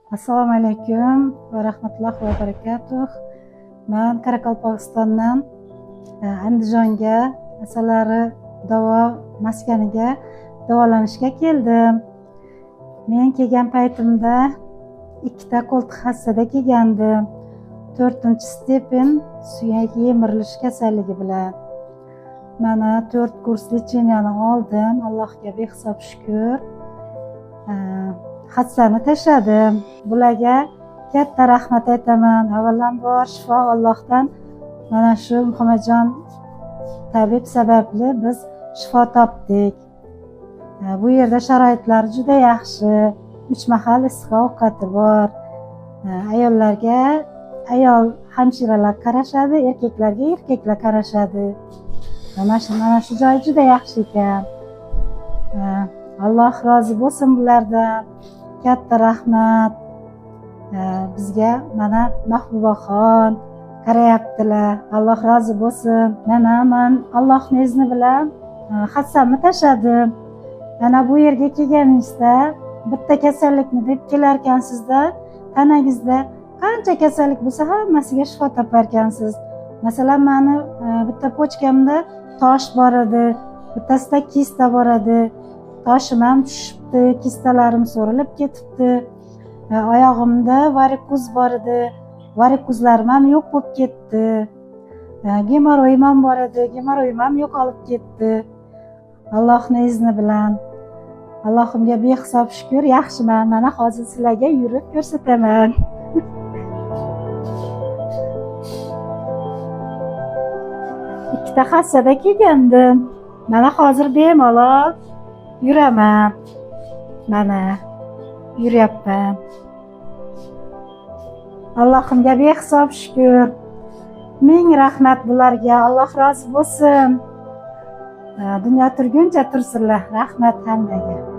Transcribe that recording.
Assalomu alaykum va rahmatullohi va barakatuh. Man Qoraqalpog'istondan Andijonga asalari davo maskaniga davolanishga keldim. Men kelgan paytimda 2 ta qo'ltiq hassada kelgandim. 4-stepen suyak yemirilish kasalligi bilan. Mana 4 kurs lechенияni oldim. Allohga behisob shukr. Hassani tashladim. Bularga katta rahmat aytaman. Avvalambor shifo Allohdan, mana shu Muhammadjon tabib sababli biz shifo topdik. Bu yerda sharoitlar juda yaxshi. 3 mahal issiq ovqati bor. Ayollarga ayol hamshiralar qarashadi, erkaklarga erkaklar qarashadi. Mana shu joy juda yaxshi ekan. Alloh rozi bo'lsin bulardan. Katta rahmat. Bizga mana Mahbubaxon qarayaptilar. Alloh rozi bo'lsin. Mana man Allohning izni bilan hassamni tashladim. Mana bu yerga kelganingizda bitta kasallikni deb kelarkansizda, tanangizda qancha kasallik bo'lsa hammasiga shifo toparkansiz. Masalan, mani bitta pochkamda tosh bor edi, bittasida kista bor edi. Toshim ham tushibdi, kistalarim so'rilib ketibdi. Oyog'imda varikoz bor edi, varikozlarim ham yo'q bo'lib ketdi. Gemoroyim ham bor edi, gemoroyim ham yo'qolib ketdi. Allohning izni bilan. Allohimga behisob shukr, yaxshiman. Mana hozir sizlarga yurib ko'rsataman. Ikkita hassada kelgandim. Mana hozir bemalol yuraman. Mana yuryapman. Allohimga behisob shukr. Ming rahmat bularga. Alloh rozi bo'lsin. Dunyo turguncha tursinlar. Rahmat hammaga.